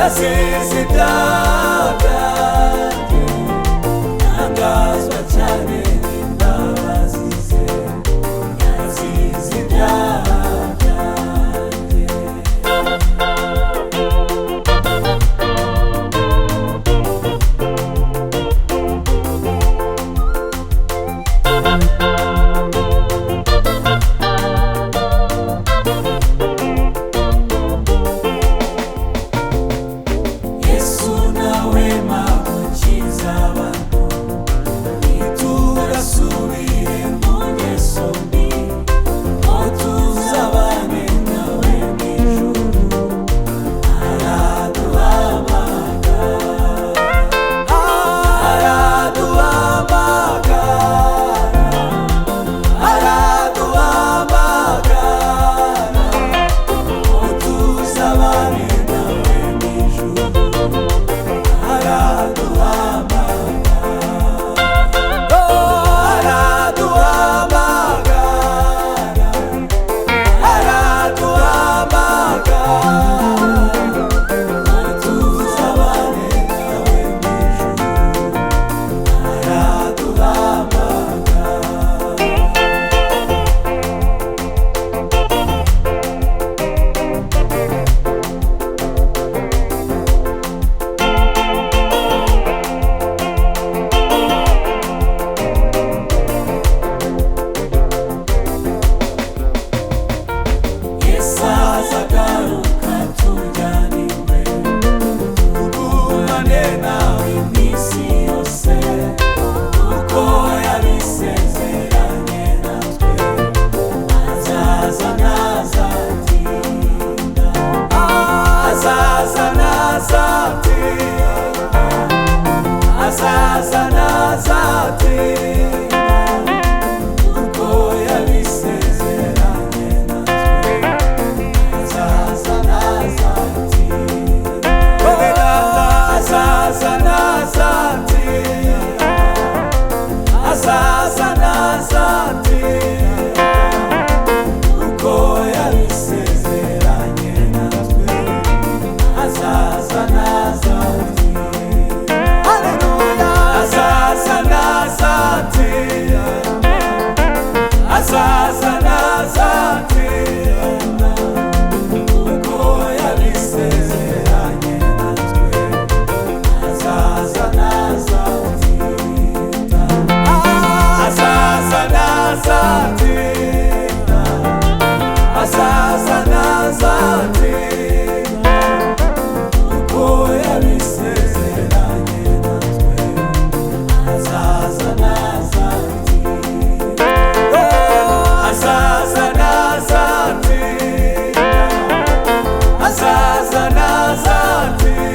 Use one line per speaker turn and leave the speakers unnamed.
Yasize ibyaha byanjye, ntangazwa cyane n'imbabazi ze. Yasize ibyaha byanjye. Yesu nawe gukiza abantu, ntiturasubire mu ngeso mbi, ngo tuzabane nawe mu ijuru. Araduhamagara, araduhamagara, araduhamagara, ngo tuzabane nawe mu ijuru. Yesu azagaruka tujyaniwe, tugumane nawe iminsi yose, kuko yabisezeranye natwe. Azaza ntazatinda, azaza ntazatinda, azaza ntazatinda, kuko yabisezeranye natwe. Azaza ntazatinda, azaza ntazatinda, azaza ntazatinda, kuko yabisezeranye natwe. Azaza ntazatinda, haleluya, azaza ntazatinda, azaza ntazatinda, kuko yabisezeranye natwe. Azaza ntazatinda, azaza ntazatinda, azaza ntazatinda, kuko yabisezeranye natwe. Azaza ntazatinda, azaza ntazatinda, azaza ntazatinda.